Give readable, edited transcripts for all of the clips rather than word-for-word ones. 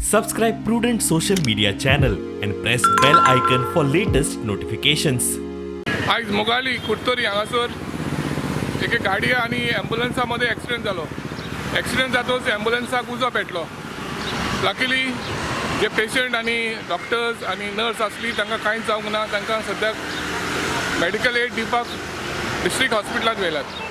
Subscribe Prudent social media channel and press bell icon for latest notifications. आयज मुगाली कुडतरी हांगासर एके गाडी आनी एम्बुलन्सा मदें एक्सिडंट जालो. एक्सिडंट जातच एम्बुलन्साक उजो पेटलो. लकीली जे पेशंट आनी डॉक्टर्स आनी नर्स आसली तांकां कांयच जावंक ना. तांकां सद्याक मेडिकल एड दिवपाक डिस्ट्रिक्ट हॉस्पिटलांत व्हेल्यात.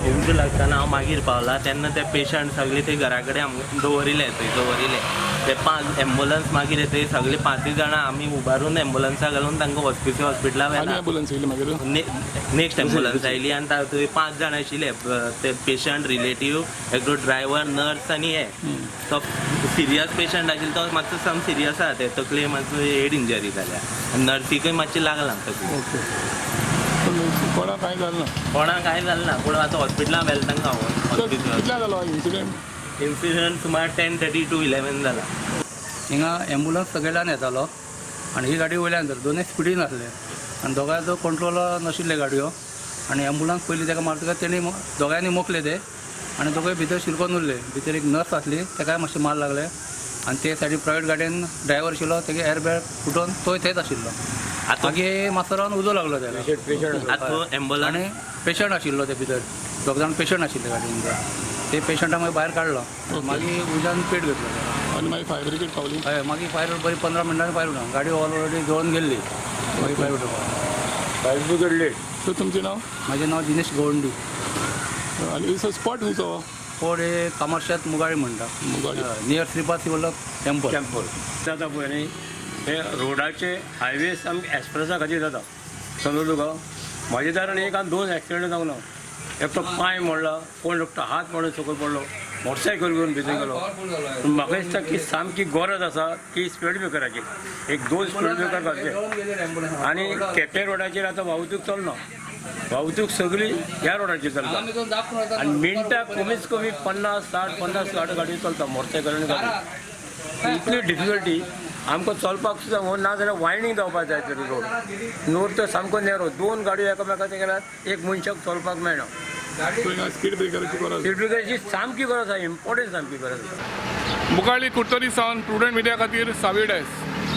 उजो लागतना हांव मागीर पावला तेन्ना ते पेशंट सगळे ते घरा कडेन आमकां दवरिले, थंय दवरिले. ते पांच एम्बुलन्स मागीर येतय सगळे पांचूय जाणां आमी उबारून एम्बुलन्सा घालून तांकां हॉस्पिटला आनी व्हेला. एम्बुलन्स येयली मागीर. नेक्स्ट एम्बुलन्स आयली आनी थंय पांच जाण आशिल्ले, ते पेशंट रिलेटीव, एकटो ड्रायव्हर, नर्स आनी हे. तो सिरियस पेशंट आशिल्लो, तो मातसो सम सिरियस आहा, ते तकले मातसो हेड इंजरी जाल्या आनी नर्सीकय मातशी लागलां तकली. ओके, पूण कोणाक कांय जालें ना? कोणाक कांय जालें ना, पूण आतां हॉस्पिटलान व्हेलें तांकां. तर हॉस्पिटल कितल्या जालो इन्सिडंट? इन्सिडंट सुमार 10:30 to 11 जाला. हिंगा एम्बुलन्स सगळ्यान येतालो आनी ही गाडी वयल्यान येताली. दोनूय स्पिडीन आसले आनी दोगांयचो कंट्रोल नाशिल्ले गाडयो आनी एम्बुलन्स पयलीं ताका मारतकच तेणी दोगांयनी मोखले ते आनी दोगूय भितर शिरकोन उरले. भितर एक नर्स आसली, ताकाय मातशें मार लागलें आनी ते सायडीन प्रायवेट गाडयेन ड्रायवर आशिल्लो, तेगे एअरबॅग फुटोन तोय थंयच आशिल्लो. आतां मागीर मातसो रावन उजो लागलो तेका. आतां एम्बुलन्स आनी पेशंट आशिल्लो ते भितर, दोग जाण पेशंट आशिल्ले गाडयेन. ते पेशंटा मागीर भायर काडलो, मागीर उज्यान पेट घेतलो तेका. आनी मागीर फायर ब्रिगेड पावली? हय, मागीर फायर बरी 15 मिनटांनी फायर उडोवन गाडी ऑलरेडी जळून गेल्ली. मागीर फायर उडोवपा. Fire brigade late. सो तुमचें नांव? म्हाजें नांव दिनेश गवंडी. आनी सो स्पॉट खंयचो? कोड हे कामारशात मुगाळी म्हणटा. Mugali. Near Shripad Shrivallabh temple. Temple जाता पळय न्ही, हे रोडाचे हायवे सामके एक्सप्रेसा खातीर जाता, समजलो तुका? म्हाज्या दारान एक आनी दोन एक्सिडंट जावंक ना. एकटो पांय मोडला, कोण एकटो हात मोडून सकयल पडलो, मोटरसायकल घेवन भितर गेलो. पूण म्हाका दिसता की सामकी गरज आसा की स्पीड ब्रेकराची, एक दोन स्पीड ब्रेकर घालचे. आनी केपें रोडाचेर आतां वाहतूक चलना, वाहतूक सगळी ह्या रोडाचेर चलता आनी मिनटाक कमीच कमी 50 60 50 60 गाडयो चलता, मोटरसायकल आनी गाडी. इतली डिफिकल्टी आमकां चलपाक सुद्दां हो, ना जाल्यार वायंडींग जावपाक जाय तरी रोड नोर तर सामको नेरो, दोन गाडयो एकामेकाचे गेल्यार एक मनशाक चलपाक मेळना. सो हिंगा स्पीड ब्रेकराची गरज. स्पीड ब्रेकराची सामकी गरज आसा, इम्पॉर्टंट सामकी गरज आसा. मुगाळी कुडतरी सावन प्रुडंट मिडिया खातीर सावी डायस.